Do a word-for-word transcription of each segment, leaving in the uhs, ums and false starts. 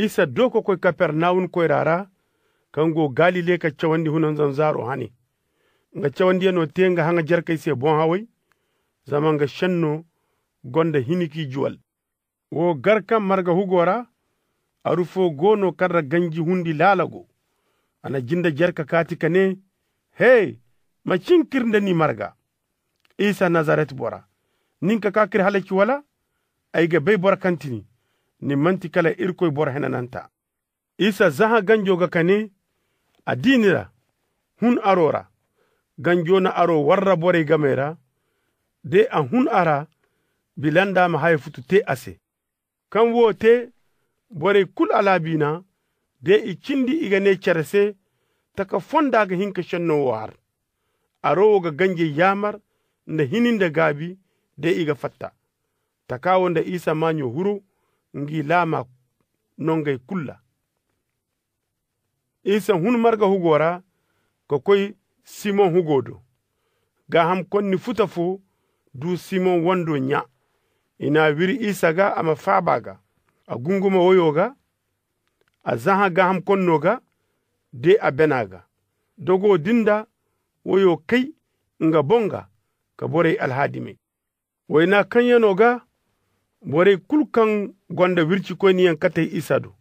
Isa doo ka koy kapernawum koyra ra, kaŋ go galile ka cawandi hunanzanzaaro hane. Nga cawandiyanoo tee nga haŋajerkey se boŋ-haway, zama nga šennoo go nda hinikii juwal. Woo gar kaŋ marga hugoo ra, aru foo goo no kaŋ ra ganji hundi laala go. A na jinde jer ka kaati ka nee, hee, ma cin k'ir nda ni marga, isa nazaret bora. Nin ka kaa k'ir halaci wala? Ay ga bay boro kaŋ ti ni. Ni man'ti kala irkoy boro henanantaa. Isa zahã ganjoo ga ka nee, a dii ni ra. Hun aroo ra. Ganjoo na aroo warra borey gamey ra. De a hun a ra, bilandaa ma haya futu tee a se. Kaŋ woo tee, borey kul alaabiina, de i cindi i ga nee cere se, taka fonda ga hin ka šennoo woo har. Aroo woo ga ganjey yaamar nda hini nda gaabi, de i ga fatta. Takaa woo nda isa maaɲo huru, ngi laamaa nongey kul ra. Isa hun marga hugoo ra, ka koy simoŋ hugoo do. Gaahamkonni futa foo duu simoŋ wandoo ɲaa. I n'a wiri isa ga a ma faaba a ga. A gunguma woyoo ga, a zahã gaahamkonnoo ga, de a benaa ga. Dogoo din nda woyoo kay nga boŋ ga, ka borey alhaadimay. Waynaa kaŋyanoo ga, borey kul kaŋ go nda wircikoyniyaŋ katey isa do,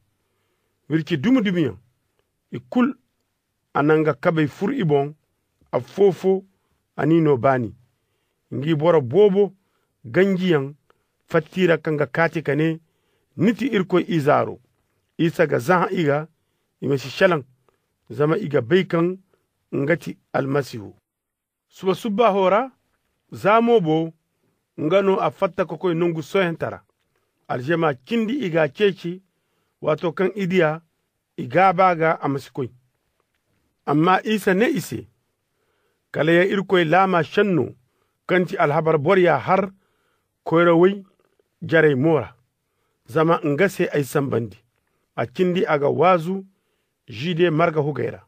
wirci dumi-dumiyaŋ, i kul a na nga kabey fur i boŋ. Affoo-foo a n'i noo baani. Ngi boro boobo ganjiyaŋ fatta i ra ka nga kaati ka nee, ni ti irkoy izaaro. Isa ga zahã i ga, i ma si šelaŋ, zama i ga bay kaŋ nga ti almasihu. Suba subbaaho ra, za moobo, nga no a fatta ka koy nongu sohãtara. Alžama cindi i g'a ceeci, waato kaŋ i dii a, i gaaba a ga a ma si koy. Amma isa nee i se, kala ya irkoy laamaa šennoo, kaŋ ti alhabar boroyaa har koyrawey jarey mo ra. Zama nga se ay sanbandi. A cindi a ga waazu žide marga hugey ra.